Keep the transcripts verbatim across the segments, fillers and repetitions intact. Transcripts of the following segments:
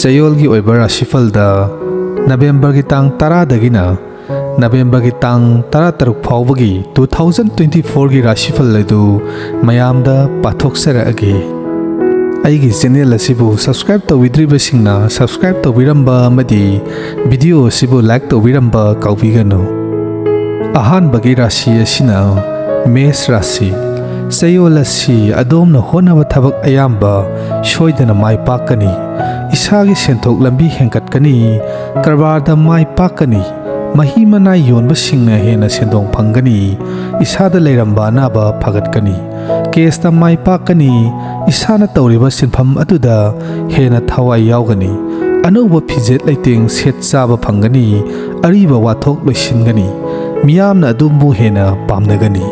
ꯆꯌꯣꯜꯒꯤ ꯑꯣꯏꯕ ꯔꯥꯁꯤꯐꯜꯗ ꯅꯕꯦꯝꯕꯔꯒꯤ ꯇꯥꯡ ꯇꯔꯥꯗꯒꯤꯅ ꯅꯕꯦꯝꯕꯔꯒꯤ ꯇꯥꯡ ꯇꯔꯥꯇꯔꯨꯛ ꯐꯥꯎꯕꯒꯤ two thousand twenty fourꯒꯤ ꯔꯥꯁꯤꯐꯜ ꯑꯗꯨ ꯃꯌꯥꯝꯗ ꯄꯥꯊꯣꯛꯆꯔꯛꯑꯒꯦ꯫ ꯑꯩꯒꯤ ꯆꯦꯅꯦꯜ ꯑꯁꯤꯕꯨ subscribe ꯇꯧꯕꯤꯗ꯭ꯔꯤꯕꯁꯤꯡꯅ subscribe ꯇꯧꯕꯤꯔꯝꯕ ꯑꯃꯗꯤ video ꯑꯁꯤꯕꯨ like ꯇꯧꯕꯤꯔꯝꯕ ꯀꯥꯎꯕꯤꯒꯅꯨ꯫ ꯑꯍꯥꯟꯕꯒꯤ ꯔꯥꯁꯤ ꯑꯁꯤꯅ ꯃꯦꯁ ꯔꯥꯁꯤ꯫ ꯆꯌꯣꯜ ꯑꯁꯤ ꯑꯗꯣꯝꯅ ꯍꯣꯠꯅꯕ ꯊꯕꯛ ꯑꯌꯥꯝꯕ ꯁꯣꯏꯗꯅ ꯃꯥꯏ ꯄꯥꯛꯀꯅꯤ꯫ ꯏꯁꯥꯒꯤ ꯁꯦꯟꯊꯣꯛ ꯂꯝꯕꯤ ꯍꯦꯟꯒꯠꯀꯅꯤ꯫ ꯀꯔꯕꯥꯔꯗ ꯃꯥꯏ ꯄꯥꯛꯀꯅꯤ꯫ ꯃꯍꯤ ꯃꯅꯥꯏ ꯌꯣꯟꯕꯁꯤꯡꯅ ꯍꯦꯟꯅ ꯁꯦꯟꯗꯣꯡ ꯐꯪꯒꯅꯤ꯫ ꯏꯁꯥꯗ ꯂꯩꯔꯝꯕ ꯑꯅꯥꯕ ꯐꯒꯠꯀꯅꯤ꯫ ꯀꯦꯁꯇ ꯃꯥꯏ ꯄꯥꯛꯀꯅꯤ꯫ ꯏꯁꯥꯅ ꯇꯧꯔꯤꯕ ꯁꯤꯟꯐꯝ ꯑꯗꯨꯗ ꯍꯦꯟꯅ ꯊꯋꯥꯏ ꯌꯥꯎꯒꯅꯤ꯫ ꯑꯅꯧꯕ ꯐꯤꯖꯦꯠ ꯂꯩꯇꯦꯡ ꯁꯦꯠ ꯆꯥꯕ ꯐꯪꯒꯅꯤ꯫ ꯑꯔꯤꯕ ꯋꯥꯊꯣꯛ ꯂꯣꯏꯁꯤꯟꯒꯅꯤ꯫ ꯃꯤꯌꯥꯝꯅ ꯑꯗꯣꯝꯕꯨ ꯍꯦꯟꯅ ꯄꯥꯝꯅꯒꯅꯤ꯫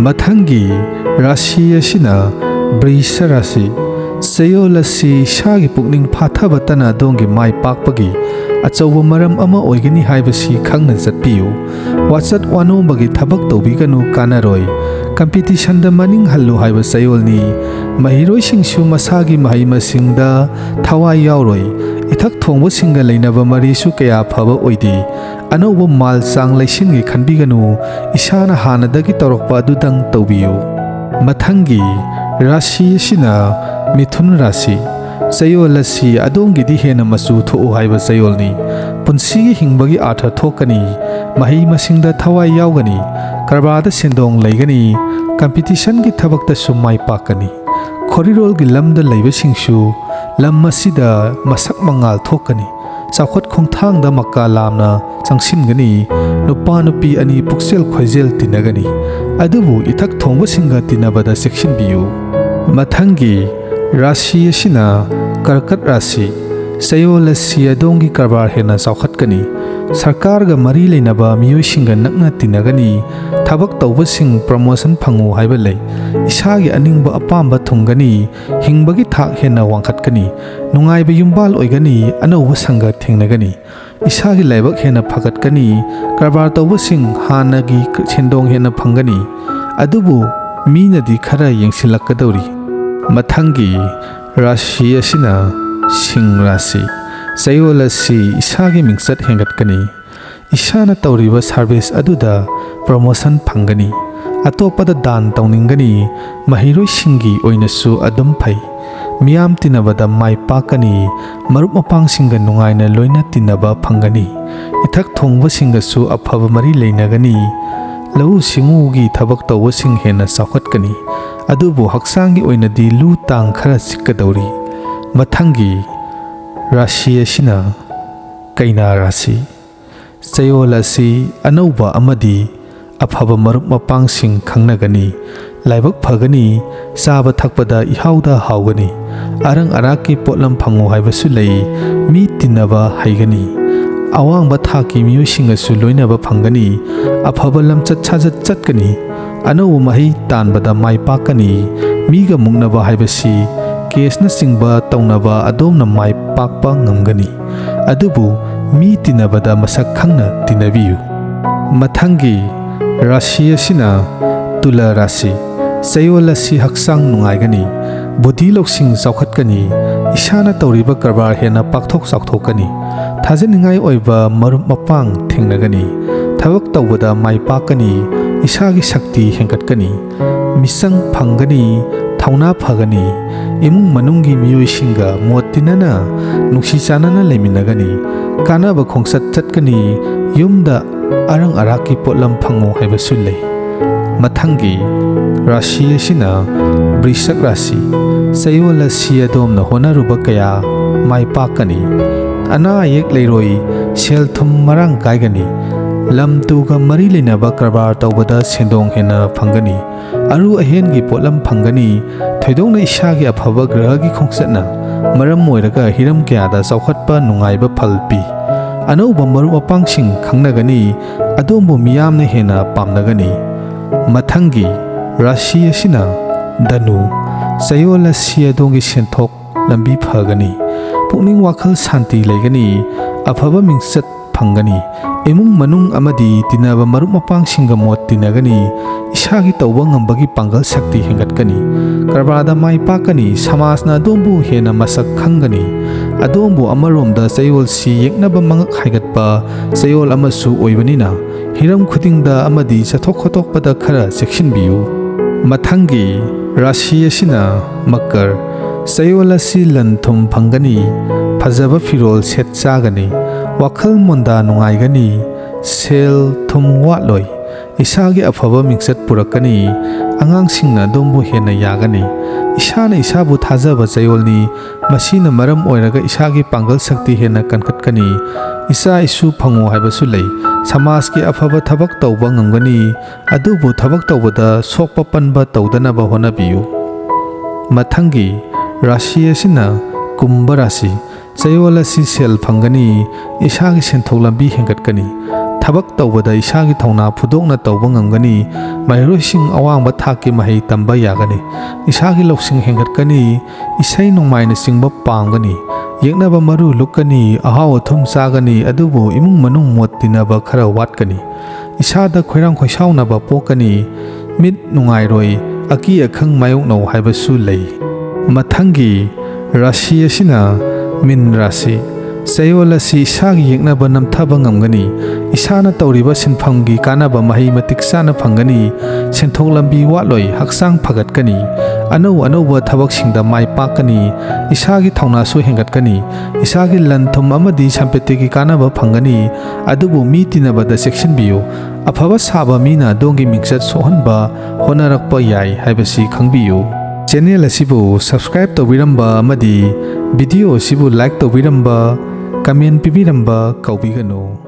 ꯃꯊꯪꯒꯤ ꯔꯥꯁꯤ ꯑꯁꯤꯅ ꯕ꯭ꯔꯤꯁ ꯔꯥꯁꯤ꯫ ꯆꯌꯣꯜ ꯑꯁꯤ ꯏꯁꯥꯒꯤ ꯄꯨꯛꯅꯤꯡ ꯐꯥꯊꯕꯇꯅ ꯑꯗꯣꯝꯒꯤ ꯃꯥꯏ ꯄꯥꯛꯄꯒꯤ ꯑꯆꯧꯕ ꯃꯔꯝ ꯑꯃ ꯑꯣꯏꯒꯅꯤ ꯍꯥꯏꯕꯁꯤ ꯈꯪꯅ ꯆꯠꯄꯤꯌꯨ꯫ ꯋꯥꯆꯠ ꯋꯥꯅꯣꯝꯕꯒꯤ ꯊꯕꯛ ꯇꯧꯕꯤꯒꯅꯨ, ꯀꯥꯟꯅꯔꯣꯏ꯫ ꯀꯝꯄꯤꯇꯤꯁꯟꯗ ꯃꯅꯤꯡ ꯍꯜꯂꯨ ꯍꯥꯏꯕ ꯆꯌꯣꯜꯅꯤ꯫ ꯃꯍꯩꯔꯣꯏꯁꯤꯡꯁꯨ ꯃꯁꯥꯒꯤ ꯃꯍꯩ ꯃꯁꯤꯡꯗ ꯊꯋꯥꯏ ꯌꯥꯎꯔꯣꯏ꯫ ꯏꯊꯛ ꯊꯣꯡꯕꯁꯤꯡꯒ ꯂꯩꯅꯕ ꯃꯔꯤꯁꯨ ꯀꯌꯥ ꯐꯕ ꯑꯣꯏꯗꯦ꯫ ꯑꯅꯧꯕ ꯃꯥꯜ ꯆꯥꯡ ꯂꯩꯁꯤꯟꯒꯦ ꯈꯟꯕꯤꯒꯅꯨ꯫ ꯏꯁꯥꯅ ꯍꯥꯟꯅꯗꯒꯤ ꯇꯧꯔꯛꯄ ꯑꯗꯨꯗꯪ ꯇꯧꯕꯤꯌꯨ꯫ ꯃꯊꯪꯒꯤ ꯔꯥꯁꯤ ꯑꯁꯤꯅ ꯃꯤꯊꯨꯟ ꯔꯥꯁꯤ꯫ ꯆꯌꯣꯜ ꯑꯁꯤ ꯑꯗꯣꯝꯒꯤꯗꯤ ꯍꯦꯟꯅ ꯃꯆꯨ ꯊꯣꯛꯎ ꯍꯥꯏꯕ ꯆꯌꯣꯜꯅꯤ꯫ ꯄꯨꯟꯁꯤꯒꯤ ꯍꯤꯡꯕꯒꯤ ꯑꯥꯔꯊ ꯊꯣꯛꯀꯅꯤ꯫ ꯃꯍꯩ ꯃꯁꯤꯡꯗ ꯊꯋꯥꯏ ꯌꯥꯎꯒꯅꯤ꯫ ꯀꯔꯕꯥꯔꯗ ꯁꯦꯟꯗꯣꯡ ꯂꯩꯒꯅꯤ꯫ ꯀꯝꯄꯤꯇꯤꯁꯟꯒꯤ ꯊꯕꯛꯇꯁꯨ ꯃꯥꯏ ꯄꯥꯛꯀꯅꯤ꯫ ꯈꯣꯔꯤꯔꯣꯜꯒꯤ ꯂꯝꯗ ꯂꯩꯕꯁꯤꯡꯁꯨ ꯂꯝ ꯑꯁꯤꯗ ꯃꯁꯛ ꯃꯉꯥꯜ ꯊꯣꯛꯀꯅꯤ꯫ ꯆꯥꯎꯈꯠ ꯈꯣꯡꯊꯥꯡꯗ ꯃꯀꯥ ꯂꯥꯝꯅ ꯆꯪꯁꯤꯟꯒꯅꯤ꯫ ꯅꯨꯄꯥ ꯅꯨꯄꯤ ꯑꯅꯤ ꯄꯨꯛꯆꯦꯜ ꯈꯣꯏꯖꯦꯜ ꯇꯤꯟꯅꯒꯅꯤ꯫ ꯑꯗꯨꯕꯨ ꯏꯊꯛ ꯊꯣꯡꯕꯁꯤꯡꯒ ꯇꯤꯟꯅꯕꯗ ꯆꯦꯛꯁꯤꯟꯕꯤꯌꯨ꯫ ꯃꯊꯪꯒꯤ ꯔꯥꯁꯤ ꯑꯁꯤꯅ ꯀꯔꯀꯠ ꯔꯥꯁꯤ꯫ ꯆꯌꯣꯜ ꯑꯁꯤ ꯑꯗꯣꯝꯒꯤ ꯀꯔꯕꯥꯔ ꯍꯦꯟꯅ ꯆꯥꯎꯈꯠꯀꯅꯤ꯫ ꯁꯔꯀꯥꯔꯒ ꯃꯔꯤ ꯂꯩꯅꯕ ꯃꯤꯑꯣꯏꯁꯤꯡꯒ ꯅꯛꯅ ꯇꯤꯟꯅꯒꯅꯤ꯫ ꯊꯕꯛ ꯇꯧꯕꯁꯤꯡ ꯄ꯭ꯔꯃꯣꯁꯟ ꯐꯪꯉꯨ ꯍꯥꯏꯕ ꯂꯩ꯫ ꯏꯁꯥꯒꯤ ꯑꯅꯤꯡꯕ ꯑꯄꯥꯝꯕ ꯊꯨꯡꯒꯅꯤ꯫ ꯍꯤꯡꯕꯒꯤ ꯊꯥꯛ ꯍꯦꯟꯅ ꯋꯥꯡꯈꯠꯀꯅꯤ꯫ ꯅꯨꯡꯉꯥꯏꯕ ꯌꯨꯝꯕꯥꯜ ꯑꯣꯏꯒꯅꯤ꯫ ꯑꯅꯧꯕ ꯁꯪꯒ ꯊꯦꯡꯅꯒꯅꯤ꯫ ꯏꯁꯥꯒꯤ ꯂꯥꯏꯕꯛ ꯍꯦꯟꯅ ꯐꯒꯠꯀꯅꯤ꯫ ꯀꯔꯕꯥꯔ ꯇꯧꯕꯁꯤꯡ ꯍꯥꯟꯅꯒꯤ ꯁꯦꯟꯗꯣꯡ ꯍꯦꯟꯅ ꯐꯪꯒꯅꯤ꯫ ꯑꯗꯨꯕꯨ ꯃꯤꯅꯗꯤ ꯈꯔ ꯌꯦꯡꯁꯤꯜꯂꯛꯀꯗꯧꯔꯤ꯫ ꯃꯊꯪꯒꯤ ꯔꯥꯁꯤ ꯑꯁꯤꯅ ꯁꯤꯡ ꯔꯥꯁꯤ꯫ ꯆꯌꯣꯜ ꯑꯁꯤ ꯏꯁꯥꯒꯤ ꯃꯤꯡꯆꯠ ꯍꯦꯟꯒꯠꯀꯅꯤ꯫ ꯏꯁꯥꯅ ꯇꯧꯔꯤꯕ ꯁꯥꯔꯚꯤꯁ ꯑꯗꯨꯗ ꯄ꯭ꯔꯣꯃꯣꯁꯟ ꯐꯪꯒꯅꯤ꯫ ꯑꯇꯣꯞꯄꯗ ꯗꯥꯟ ꯇꯧꯅꯤꯡꯒꯅꯤ꯫ ꯃꯍꯩꯔꯣꯏꯁꯤꯡꯒꯤ ꯑꯣꯏꯅꯁꯨ ꯑꯗꯨꯝ ꯐꯩ꯫ ꯃꯤꯌꯥꯝ ꯇꯤꯟꯅꯕꯗ ꯃꯥꯏ ꯄꯥꯛꯀꯅꯤ꯫ ꯃꯔꯨꯞ ꯃꯄꯥꯡꯁꯤꯡꯒ ꯅꯨꯡꯉꯥꯏꯅ ꯂꯣꯏꯅ ꯇꯤꯟꯅꯕ ꯐꯪꯒꯅꯤ꯫ ꯏꯊꯛ ꯊꯣꯡꯕꯁꯤꯡꯒꯁꯨ ꯑꯐꯕ ꯃꯔꯤ ꯂꯩꯅꯒꯅꯤ꯫ ꯂꯧꯎ ꯁꯤꯡꯎꯒꯤ ꯊꯕꯛ ꯇꯧꯕꯁꯤꯡ ꯍꯦꯟꯅ ꯆꯥꯎꯈꯠꯀꯅꯤ꯫ ꯑꯗꯨꯕꯨ ꯍꯛꯆꯥꯡꯒꯤ ꯑꯣꯏꯅꯗꯤ ꯂꯨ ꯇꯥꯡ ꯈꯔ ꯆꯤꯛꯀꯗꯧꯔꯤ꯫ ꯃꯊꯪꯒꯤ ꯔꯥꯁꯤ ꯑꯁꯤꯅ ꯀꯩꯅꯥ ꯔꯥꯁꯤ꯫ ꯆꯌꯣꯜ ꯑꯁꯤ ꯑꯅꯧꯕ ꯑꯃꯗꯤ ꯑꯐꯕ ꯃꯔꯨꯞ ꯃꯄꯥꯡꯁꯤꯡ ꯈꯪꯅꯒꯅꯤ꯫ ꯂꯥꯏꯕꯛ ꯐꯒꯅꯤ꯫ ꯆꯥꯕ ꯊꯛꯄꯗ ꯏꯍꯥꯎꯗ ꯍꯥꯎꯒꯅꯤ꯫ ꯑꯔꯪ ꯑꯔꯥꯛꯀꯤ ꯄꯣꯠꯂꯝ ꯐꯪꯉꯨ ꯍꯥꯏꯕꯁꯨ ꯂꯩ꯫ ꯃꯤ ꯇꯤꯟꯅꯕ ꯍꯩꯒꯅꯤ꯫ ꯑꯋꯥꯡꯕ ꯊꯥꯛꯀꯤ ꯃꯤꯑꯣꯏꯁꯤꯡꯒꯁꯨ ꯂꯣꯏꯅꯕ ꯐꯪꯒꯅꯤ꯫ ꯑꯐꯕ ꯂꯝꯆꯠ ꯁꯥꯖꯠ ꯆꯠꯀꯅꯤ꯫ ꯑꯅꯧꯕ ꯃꯍꯩ ꯇꯥꯟꯕꯗ ꯃꯥꯏ ꯄꯥꯛꯀꯅꯤ꯫ ꯃꯤꯒ ꯃꯨꯛꯅꯕ ꯍꯥꯏꯕꯁꯤ ꯀꯦꯁꯅꯆꯤꯡꯕ ꯇꯧꯅꯕ ꯑꯗꯣꯝꯅ ꯃꯥꯏ ꯄꯥꯛꯄ ꯉꯝꯒꯅꯤ꯫ ꯑꯗꯨꯕꯨ ꯃꯤ ꯇꯤꯟꯅꯕꯗ ꯃꯁꯛ ꯈꯪꯅ ꯇꯤꯟꯅꯕꯤꯌꯨ꯫ ꯃꯊꯪꯒꯤ ꯔꯥꯁꯤ ꯑꯁꯤꯅ ꯇꯨꯂꯥ ꯔꯥꯁꯤ꯫ ꯆꯌꯣꯜ ꯑꯁꯤ ꯍꯛꯆꯥꯡ ꯅꯨꯡꯉꯥꯏꯒꯅꯤ꯫ ꯕꯨꯙꯤ ꯂꯧꯁꯤꯡ ꯆꯥꯎꯈꯠꯀꯅꯤ꯫ ꯏꯁꯥꯅ ꯇꯧꯔꯤꯕ ꯀꯔꯕꯥꯔ ꯍꯦꯟꯅ ꯄꯥꯛꯊꯣꯛ ꯆꯥꯎꯊꯣꯛꯀꯅꯤ꯫ ꯊꯥꯖꯅꯤꯡꯉꯥꯏ ꯑꯣꯏꯕ ꯃꯔꯨꯞ ꯃꯄꯥꯡ ꯊꯦꯡꯅꯒꯅꯤ꯫ ꯊꯕꯛ ꯇꯧꯕꯗ ꯃꯥꯏ ꯄꯥꯛꯀꯅꯤ꯫ ꯏꯁꯥꯒꯤ ꯁꯛꯇꯤ ꯍꯦꯟꯒꯠꯀꯅꯤ꯫ ꯃꯤꯆꯪ ꯐꯪꯒꯅꯤ꯫ ꯊꯧꯅꯥ ꯐꯒꯅꯤ꯫ ꯏꯃꯨꯡ ꯃꯅꯨꯡꯒꯤ ꯃꯤꯑꯣꯏꯁꯤꯡꯒ ꯃꯣꯠ ꯇꯤꯟꯅꯅ ꯅꯨꯡꯁꯤ ꯆꯥꯟꯅꯅ ꯂꯩꯃꯤꯟꯅꯒꯅꯤ꯫ ꯀꯥꯟꯅꯕ ꯈꯣꯡꯆꯠ ꯆꯠꯀꯅꯤ꯫ ꯌꯨꯝꯗ ꯑꯔꯪ ꯑꯔꯥꯛꯀꯤ ꯄꯣꯠꯂꯝ ꯐꯪꯉꯨ ꯍꯥꯏꯕꯁꯨ ꯂꯩ꯫ ꯃꯊꯪꯒꯤ ꯔꯥꯁꯤ ꯑꯁꯤꯅ ꯕ꯭ꯔꯤꯁꯛ ꯔꯥꯁꯤ꯫ ꯆꯌꯣꯜ ꯑꯁꯤ ꯑꯗꯣꯝꯅ ꯍꯣꯠꯅꯔꯨꯕ ꯀꯌꯥ ꯃꯥꯏ ꯄꯥꯛꯀꯅꯤ꯫ ꯑꯅꯥ ꯑꯌꯦꯛ ꯂꯩꯔꯣꯏ꯫ ꯁꯦꯜ ꯊꯨꯝ ꯃꯔꯥꯡ ꯀꯥꯏꯒꯅꯤ꯫ ꯂꯝ ꯇꯨꯒ ꯃꯔꯤ ꯂꯩꯅꯕ ꯀꯔꯕꯥꯔ ꯇꯧꯕꯗ ꯁꯦꯟꯗꯣꯡ ꯍꯦꯟꯅ ꯐꯪꯒꯅꯤ꯫ ꯑꯔꯨ ꯑꯍꯦꯟꯒꯤ ꯄꯣꯠꯂꯝ ꯐꯪꯒꯅꯤ꯫ ꯊꯣꯏꯗꯣꯛꯅ ꯏꯁꯥꯒꯤ ꯑꯐꯕ ꯒ꯭ꯔꯍꯒꯤ ꯈꯣꯡꯆꯠꯅ ꯃꯔꯝ ꯑꯣꯏꯔꯒ ꯍꯤꯔꯝ ꯀꯌꯥꯗ ꯆꯥꯎꯈꯠꯄ ꯅꯨꯡꯉꯥꯏꯕ ꯐꯜ ꯄꯤ꯫ ꯑꯅꯧꯕ ꯃꯔꯨꯞ ꯃꯄꯥꯡꯁꯤꯡ ꯈꯪꯅꯒꯅꯤ꯫ ꯑꯗꯣꯝꯕꯨ ꯃꯤꯌꯥꯝꯅ ꯍꯦꯟꯅ ꯄꯥꯝꯅꯒꯅꯤ꯫ ꯃꯊꯪꯒꯤ ꯔꯥꯁꯤ ꯑꯁꯤꯅ ꯙꯅꯨ꯫ ꯆꯌꯣꯜ ꯑꯁꯤ ꯑꯗꯣꯝꯒꯤ ꯁꯦꯟꯊꯣꯛ ꯂꯝꯕꯤ ꯐꯒꯅꯤ꯫ ꯄꯨꯛꯅꯤꯡ ꯋꯥꯈꯜ ꯁꯥꯟꯇꯤ ꯂꯩꯒꯅꯤ꯫ ꯑꯐꯕ ꯃꯤꯡꯆꯠ ꯐꯪꯒꯅꯤ꯫ ꯏꯃꯨꯡ ꯃꯅꯨꯡ ꯑꯃꯗꯤ ꯇꯤꯟꯅꯕ ꯃꯔꯨꯞ ꯃꯄꯥꯡꯁꯤꯡꯒ ꯃꯣꯠ ꯇꯤꯟꯅꯒꯅꯤ꯫ ꯏꯁꯥꯒꯤ ꯇꯧꯕ ꯉꯝꯕꯒꯤ ꯄꯥꯡꯒꯜ ꯁꯛꯇꯤ ꯍꯦꯟꯒꯠꯀꯅꯤ꯫ ꯀꯔꯕꯥꯔꯗ ꯃꯥꯏ ꯄꯥꯛꯀꯅꯤ꯫ ꯁꯃꯥꯖꯅ ꯑꯗꯣꯝꯕꯨ ꯍꯦꯟꯅ ꯃꯁꯛ ꯈꯪꯒꯅꯤ꯫ ꯑꯗꯣꯝꯕꯨ ꯑꯃꯔꯣꯝꯗ ꯆꯌꯣꯜꯁꯤ ꯌꯦꯛꯅꯕ ꯃꯉꯛ ꯍꯥꯏꯒꯠꯄ ꯆꯌꯣꯜ ꯑꯃꯁꯨ ꯑꯣꯏꯕꯅꯤꯅ, ꯍꯤꯔꯝ ꯈꯨꯗꯤꯡꯗ ꯑꯃꯗꯤ ꯆꯠꯊꯣꯛ ꯈꯣꯠꯇꯣꯛꯄꯗ ꯈꯔ ꯆꯦꯛꯁꯤꯟꯕꯤꯌꯨ꯫ ꯃꯊꯪꯒꯤ ꯔꯥꯁꯤ ꯑꯁꯤꯅ ꯃꯀꯔ꯫ ꯆꯌꯣꯜ ꯑꯁꯤ ꯂꯟ ꯊꯨꯝ ꯐꯪꯒꯅꯤ, ꯐꯖꯕ ꯐꯤꯔꯣꯜ ꯁꯦꯠ ꯆꯥꯒꯅꯤ, ꯋꯥꯈꯜ ꯃꯣꯟꯗꯥ ꯅꯨꯡꯉꯥꯏꯒꯅꯤ, ꯁꯦꯜ ꯊꯨꯝ ꯋꯥꯠꯂꯣꯏ, ꯏꯁꯥꯒꯤ ꯑꯐꯕ ꯃꯤꯡꯆꯠ ꯄꯨꯔꯛꯀꯅꯤ, ꯑꯉꯥꯡꯁꯤꯡꯅ ꯑꯗꯣꯝꯕꯨ ꯍꯦꯟꯅ ꯌꯥꯒꯅꯤ꯫ ꯏꯁꯥꯅ ꯏꯁꯥꯕꯨ ꯊꯥꯖꯕ ꯆꯌꯣꯜꯅꯤ, ꯃꯁꯤꯅ ꯃꯔꯝ ꯑꯣꯏꯔꯒ ꯏꯁꯥꯒꯤ ꯄꯥꯡꯒꯜ ꯁꯛꯇꯤ ꯍꯦꯟꯅ ꯀꯟꯈꯠꯀꯅꯤ꯫ ꯏꯆꯥ ꯏꯁꯨ ꯐꯪꯉꯨ ꯍꯥꯏꯕꯁꯨ ꯂꯩ꯫ ꯁꯃꯥꯖꯀꯤ ꯑꯐꯕ ꯊꯕꯛ ꯇꯧꯕ ꯉꯝꯒꯅꯤ, ꯑꯗꯨꯕꯨ ꯊꯕꯛ ꯇꯧꯕꯗ ꯁꯣꯛꯄ ꯄꯟꯕ ꯇꯧꯗꯅꯕ ꯍꯣꯠꯅꯕꯤꯌꯨ꯫ ꯃꯊꯪꯒꯤ ꯔꯥꯁꯤ ꯑꯁꯤꯅ ꯀꯨꯝꯚ ꯔꯥꯁꯤ꯫ ꯆꯌꯣꯜ ꯑꯁꯤ ꯁꯦꯜ ꯐꯪꯒꯅꯤ, ꯏꯁꯥꯒꯤ ꯁꯦꯟꯊꯣꯛ ꯂꯝꯕꯤ ꯍꯦꯟꯒꯠꯀꯅꯤ꯫ ꯊꯕꯛ ꯇꯧꯕꯗ ꯏꯁꯥꯒꯤ ꯊꯧꯅꯥ ꯐꯨꯗꯣꯛꯅ ꯇꯧꯕ ꯉꯝꯒꯅꯤ꯫ ꯃꯍꯩꯔꯣꯏꯁꯤꯡ ꯑꯋꯥꯡꯕ ꯊꯥꯛꯀꯤ ꯃꯍꯩ ꯇꯝꯕ ꯌꯥꯒꯅꯤ꯫ ꯏꯁꯥꯒꯤ ꯂꯧꯁꯤꯡ ꯍꯦꯟꯒꯠꯀꯅꯤ꯫ ꯏꯁꯩ ꯅꯣꯡꯃꯥꯏꯅꯆꯤꯡꯕ ꯄꯥꯝꯒꯅꯤ꯫ ꯌꯦꯛꯅꯕ ꯃꯔꯨ ꯂꯨꯛꯀꯅꯤ꯫ ꯑꯍꯥꯎ ꯑꯊꯨꯝ ꯆꯥꯒꯅꯤ, ꯑꯗꯨꯕꯨ ꯏꯃꯨꯡ ꯃꯅꯨꯡ ꯃꯣꯠ ꯇꯤꯟꯅꯕ ꯈꯔ ꯋꯥꯠꯀꯅꯤ꯫ ꯏꯁꯥꯗ ꯈꯣꯏꯔꯥꯡ ꯈꯣꯏꯁꯥꯎꯅꯕ ꯄꯣꯛꯀꯅꯤ꯫ ꯃꯤꯠ ꯅꯨꯡꯉꯥꯏꯔꯣꯏ꯫ ꯑꯀꯤ ꯑꯈꯪ ꯃꯥꯌꯣꯛꯅꯧ ꯍꯥꯏꯕꯁꯨ ꯂꯩ꯫ ꯃꯊꯪꯒꯤ ꯔꯥꯁꯤ ꯑꯁꯤꯅ ꯃꯤꯟ ꯔꯥꯁꯤ꯫ ꯆꯌꯣꯜ ꯑꯁꯤ ꯏꯁꯥꯒꯤ ꯌꯦꯛꯅꯕ ꯅꯝꯊꯕ ꯉꯝꯒꯅꯤ꯫ ꯏꯁꯥꯅ ꯇꯧꯔꯤꯕ ꯁꯤꯟꯐꯝꯒꯤ ꯀꯥꯟꯅꯕ ꯃꯍꯩ ꯃꯇꯤꯛ ꯆꯥꯅ ꯐꯪꯒꯅꯤ꯫ ꯁꯦꯟꯊꯣꯛ ꯂꯝꯕꯤ ꯋꯥꯠꯂꯣꯏ, ꯍꯛꯆꯥꯡ ꯐꯒꯠꯀꯅꯤ꯫ ꯑꯅꯧ ꯑꯅꯧꯕ ꯊꯕꯛꯁꯤꯡꯗ ꯃꯥꯏ ꯄꯥꯛꯀꯅꯤ꯫ ꯏꯁꯥꯒꯤ ꯊꯧꯅꯥꯁꯨ ꯍꯦꯟꯒꯠꯀꯅꯤ꯫ ꯏꯁꯥꯒꯤ ꯂꯟ ꯊꯨꯝ ꯑꯃꯗꯤ ꯁꯝꯄꯇꯤꯒꯤ ꯀꯥꯟꯅꯕ ꯐꯪꯒꯅꯤ꯫ ꯑꯗꯨꯕꯨ ꯃꯤ ꯇꯤꯟꯅꯕꯗ ꯆꯦꯛꯁꯤꯟꯕꯤꯌꯨ꯫ ꯑꯐꯕ ꯁꯥꯕ ꯃꯤꯅ ꯑꯗꯣꯝꯒꯤ ꯃꯤꯡꯆꯠ ꯁꯣꯛꯍꯟꯕ ꯍꯣꯠꯅꯔꯛꯄ ꯌꯥꯏ ꯍꯥꯏꯕꯁꯤ ꯈꯪꯕꯤꯌꯨ꯫ ꯆꯦꯅꯦꯜ ꯑꯁꯤꯕꯨ subscribe ꯇꯧꯕꯤꯔꯝꯕ ꯑꯃꯗꯤ video ꯑꯁꯤꯕꯨ like ꯇꯧꯕꯤꯔꯝꯕ, comment ꯄꯤꯕꯤꯔꯝꯕ ꯀꯥꯎꯕꯤꯒꯅꯨ꯫